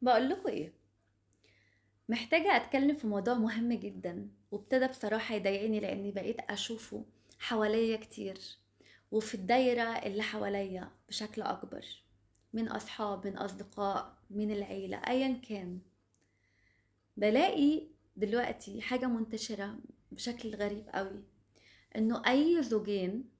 بقول لكم ايه، محتاجة اتكلم في موضوع مهم جدا، وابتدى بصراحة يضايقني لاني بقيت اشوفه حواليا كتير وفي الدايرة اللي حواليا بشكل اكبر، من اصحاب، من اصدقاء، من العيلة، ايا كان. بلاقي دلوقتي حاجة منتشرة بشكل غريب قوي، انه اي زوجين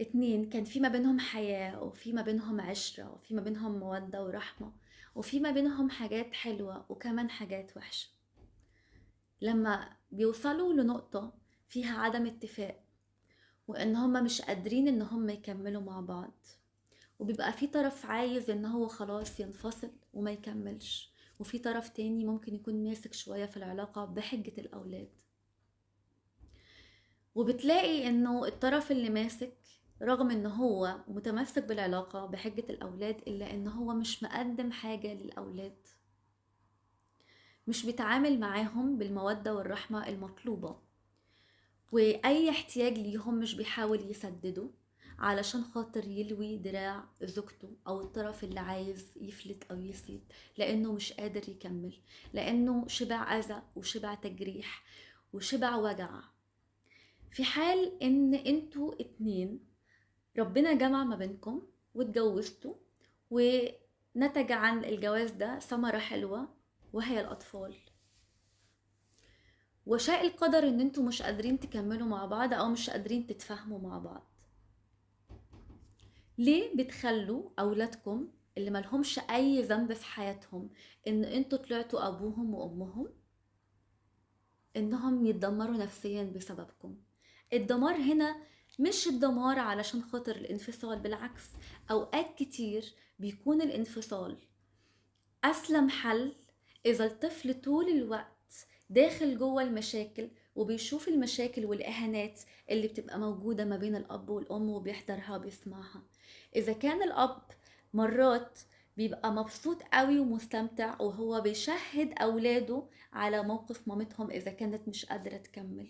اتنين كان في ما بينهم حياة وفي ما بينهم عشرة وفي ما بينهم مودة ورحمة وفي ما بينهم حاجات حلوة وكمان حاجات وحشة، لما بيوصلوا لنقطة فيها عدم اتفاق وان هما مش قادرين ان هما يكملوا مع بعض، وبيبقى في طرف عايز ان هو خلاص ينفصل وما يكملش، وفي طرف تاني ممكن يكون ماسك شوية في العلاقة بحجة الأولاد، وبتلاقي انه الطرف اللي ماسك رغم ان هو متمسك بالعلاقة بحجة الأولاد إلا ان هو مش مقدم حاجة للأولاد، مش بيتعامل معاهم بالمودة والرحمة المطلوبة، وأي احتياج ليهم مش بيحاول يسدده علشان خاطر يلوي دراع زوجته أو الطرف اللي عايز يفلت أو يسيب، لأنه مش قادر يكمل، لأنه شبع أذى وشبع تجريح وشبع وجع. في حال إن انتوا اتنين ربنا جمع ما بينكم واتجوزتوا ونتج عن الجواز ده ثمرة حلوة وهي الأطفال، وشاء القدر إن انتوا مش قادرين تكملوا مع بعض أو مش قادرين تتفاهموا مع بعض، ليه بتخلوا أولادكم اللي ملهمش أي ذنب في حياتهم إن انتوا طلعتوا أبوهم وأمهم إنهم يتدمروا نفسيا بسببكم؟ الدمار هنا مش الدمار علشان خاطر الانفصال، بالعكس أوقات كتير بيكون الانفصال أسلم حل إذا الطفل طول الوقت داخل جوه المشاكل وبيشوف المشاكل والإهانات اللي بتبقى موجودة ما بين الأب والأم وبيحضرها وبيسمعها. إذا كان الأب مرات بيبقى مبسوط قوي ومستمتع وهو بيشهد أولاده على موقف مامتهم إذا كانت مش قادرة تكمل،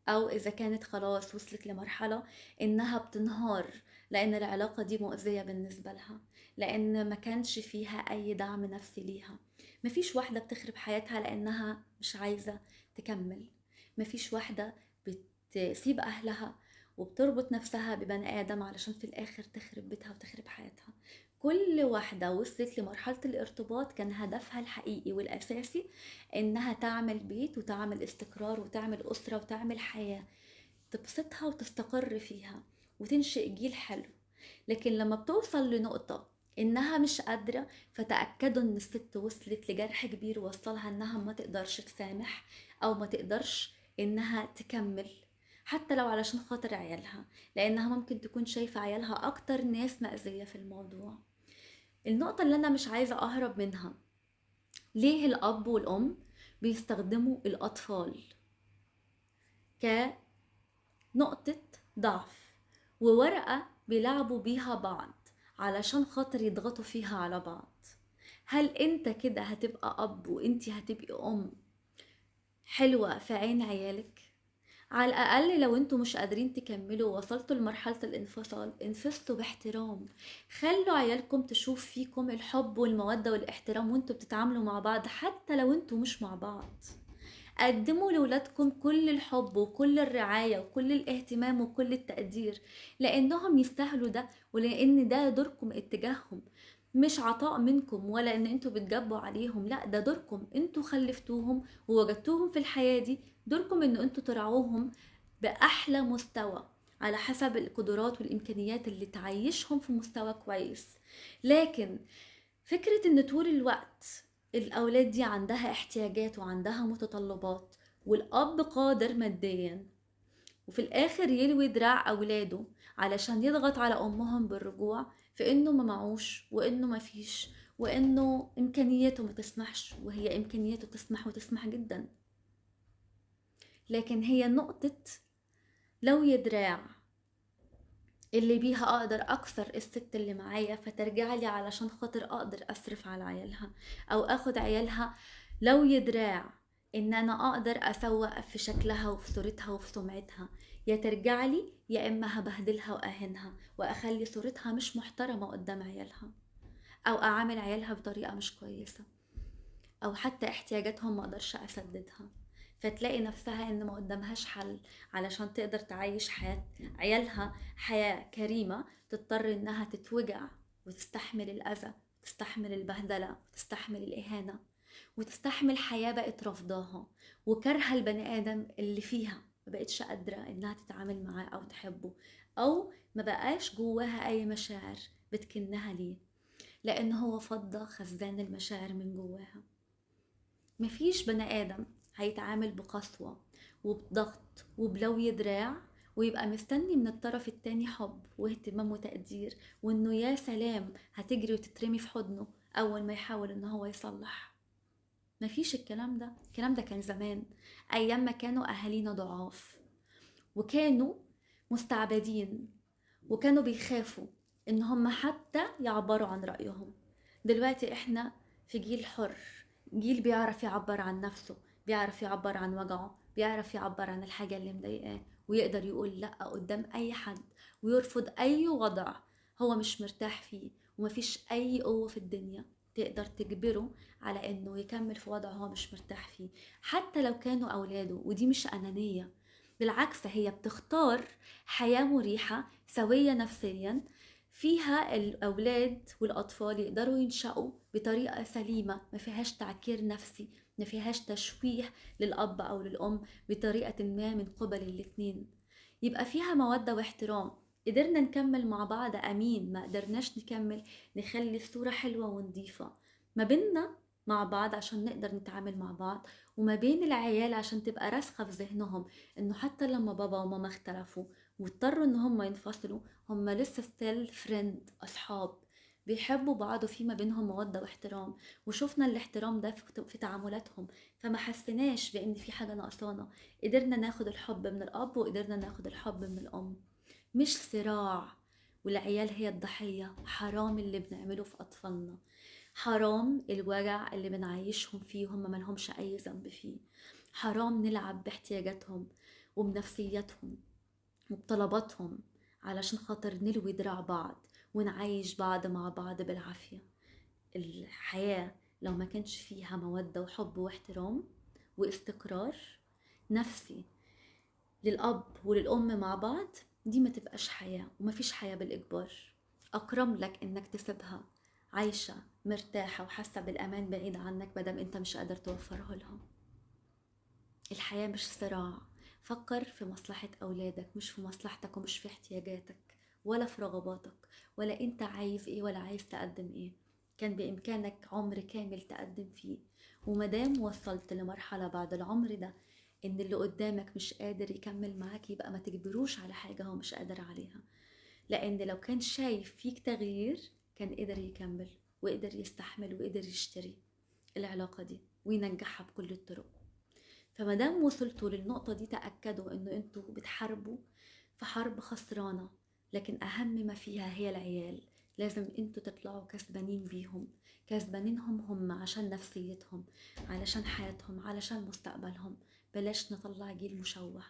أو إذا كانت خلاص وصلت لمرحلة إنها بتنهار لأن العلاقة دي مؤذية بالنسبة لها، لأن ما كانش فيها أي دعم نفسي ليها. مفيش واحدة بتخرب حياتها لأنها مش عايزة تكمل، مفيش واحدة بتسيب أهلها وبتربط نفسها ببني آدم علشان في الآخر تخرب بيتها وتخرب حياتها. كل واحدة وصلت لمرحلة الارتباط كان هدفها الحقيقي والأساسي إنها تعمل بيت وتعمل استقرار وتعمل أسرة وتعمل حياة تبسطها وتستقر فيها وتنشئ جيل حلو. لكن لما بتوصل لنقطة إنها مش قادرة، فتأكدوا إن الست وصلت لجرح كبير وصلها إنها ما تقدرش تسامح أو ما تقدرش إنها تكمل حتى لو علشان خاطر عيالها، لأنها ممكن تكون شايفة عيالها أكتر ناس مأذية في الموضوع. النقطة اللي أنا مش عايزة أهرب منها، ليه الأب والأم بيستخدموا الأطفال كنقطة ضعف وورقة بيلعبوا بيها بعض علشان خاطر يضغطوا فيها على بعض؟ هل أنت كده هتبقى أب وأنت هتبقي أم حلوة في عين عيالك؟ على الأقل لو انتوا مش قادرين تكملوا ووصلتوا لمرحلة الانفصال، انفصلوا باحترام، خلوا عيالكم تشوف فيكم الحب والمودة والاحترام وانتوا بتتعاملوا مع بعض حتى لو انتوا مش مع بعض. قدموا لولادكم كل الحب وكل الرعاية وكل الاهتمام وكل التقدير، لأنهم يستاهلوا ده، ولأن ده دوركم اتجاههم، مش عطاء منكم ولا ان انتوا بتجبوا عليهم، لا ده دوركم، انتوا خلفتوهم ووجدتوهم في الحياة دي، دوركم ان انتوا ترعوهم بأحلى مستوى على حسب القدرات والإمكانيات اللي تعيشهم في مستوى كويس. لكن فكرة ان طول الوقت الأولاد دي عندها احتياجات وعندها متطلبات والأب قادر ماديا وفي الآخر يلوي دراع أولاده علشان يضغط على أمهم بالرجوع في إنه ما معوش وإنه ما فيش وإنه إمكانياته ما تسمحش، وهي إمكانياته تسمح وتسمح جدا، لكن هي نقطة لو يدراع اللي بيها أقدر أكسر الست اللي معايا فترجع لي علشان خاطر أقدر أصرف على عيالها أو أخد عيالها، لو يدراع إن أنا أقدر أسوق في شكلها وفي صورتها وفي سمعتها، يا ترجع لي يا إما هبهدلها وأهنها وأخلي صورتها مش محترمة قدام عيالها. او اعامل عيالها بطريقة مش كويسة، او حتى احتياجاتهم ما اقدرش اسددها. فتلاقي نفسها ان ما قدامهاش حل علشان تقدر تعيش حياة عيالها حياة كريمة، تضطر انها تتوجع وتستحمل الاذى، وتستحمل البهدلة، وتستحمل الاهانة، وتستحمل حياة بقت رافضاها وكرهة البني ادم اللي فيها، ما بقتش قادرة انها تتعامل معاه او تحبه، او ما بقاش جواها اي مشاعر بتكنها ليه، لان هو فضى خزان المشاعر من جواها. مفيش بني ادم هيتعامل بقسوة وبضغط وبلوي دراع ويبقى مستني من الطرف التاني حب واهتمام وتقدير، وانه يا سلام هتجري وتترمي في حضنه اول ما يحاول ان هو يصلح. مفيش الكلام ده. الكلام ده كان زمان، ايام ما كانوا اهالينا ضعاف وكانوا مستعبدين وكانوا بيخافوا ان هم حتى يعبروا عن رأيهم. دلوقتي احنا في جيل حر، جيل بيعرف يعبر عن نفسه، بيعرف يعبر عن وجعه، بيعرف يعبر عن الحاجة اللي مضايقاه، ويقدر يقول لأ قدام أي حد، ويرفض أي وضع هو مش مرتاح فيه، ومفيش أي قوة في الدنيا تقدر تجبره على إنه يكمل في وضع هو مش مرتاح فيه، حتى لو كانوا أولاده. ودي مش أنانية، بالعكس هي بتختار حياة مريحة سوية نفسيا فيها الأولاد والأطفال يقدروا ينشأوا بطريقة سليمة، ما فيهاش تعكير نفسي، ما فيهاش تشويه للأب أو للأم بطريقة ما من قبل الاتنين، يبقى فيها مودة واحترام. قدرنا نكمل مع بعض أمين، ما قدرناش نكمل نخلي الصورة حلوة ونظيفة ما بيننا مع بعض عشان نقدر نتعامل مع بعض، وما بين العيال عشان تبقى راسخة في ذهنهم انه حتى لما بابا وماما اختلفوا واضطروا ان هم ينفصلوا، هم لسه still friend، اصحاب بيحبوا بعض وفي ما بينهم مودة واحترام، وشوفنا الاحترام ده في تعاملاتهم، فما حسيناش بان في حاجة ناقصانا. قدرنا ناخد الحب من الاب وقدرنا ناخد الحب من الام، مش صراع والعيال هي الضحية. حرام اللي بنعمله في اطفالنا، حرام الوجع اللي بنعيشهم فيه وهم ما لهمش اي ذنب فيه، حرام نلعب باحتياجاتهم وبنفسيتهم وبطلباتهم علشان خاطر نلوي دراع بعض ونعيش بعض مع بعض بالعافية. الحياة لو ما كانش فيها مودة وحب واحترام واستقرار نفسي للأب وللأم مع بعض، دي ما تبقاش حياة، وما فيش حياة بالإجبار. أكرم لك إنك تسيبها عايشة مرتاحة وحاسة بالأمان بعيد عنك مادام أنت مش قادر توفرها لها. الحياة مش صراع. فكر في مصلحة أولادك، مش في مصلحتك ومش في احتياجاتك ولا في رغباتك، ولا أنت عايز إيه ولا عايز تقدم إيه. كان بإمكانك عمر كامل تقدم فيه، ومادام وصلت لمرحلة بعد العمر ده إن اللي قدامك مش قادر يكمل معاك، يبقى ما تجبروش على حاجة هو مش قادر عليها، لأن لو كان شايف فيك تغيير كان قدر يكمل وقدر يستحمل وقدر يشتري العلاقة دي وينجحها بكل الطرق. فمادام وصلتوا للنقطة دي تأكدوا إنه أنتوا بتحاربوا في حرب خسرانة، لكن أهم ما فيها هي العيال. لازم أنتوا تطلعوا كسبانين بيهم، كسبانينهم هم عشان نفسيتهم، علشان حياتهم، علشان مستقبلهم. بلاش نطلع جيل مشوه،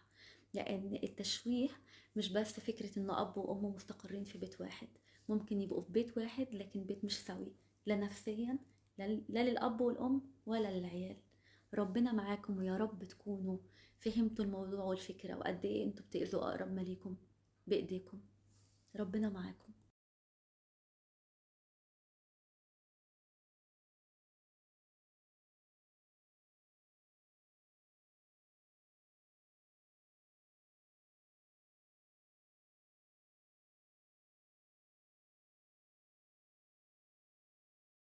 لأن التشويه مش بس فكرة إنه أب وأم مستقرين في بيت واحد، ممكن يبقوا في بيت واحد لكن بيت مش سوي، لا نفسيا لا للأب والأم ولا للعيال. ربنا معاكم، ويا رب تكونوا فهمتوا الموضوع والفكرة وقد ايه انتوا بتأذوا أقرب ما ليكم بإيديكم. ربنا معاكم.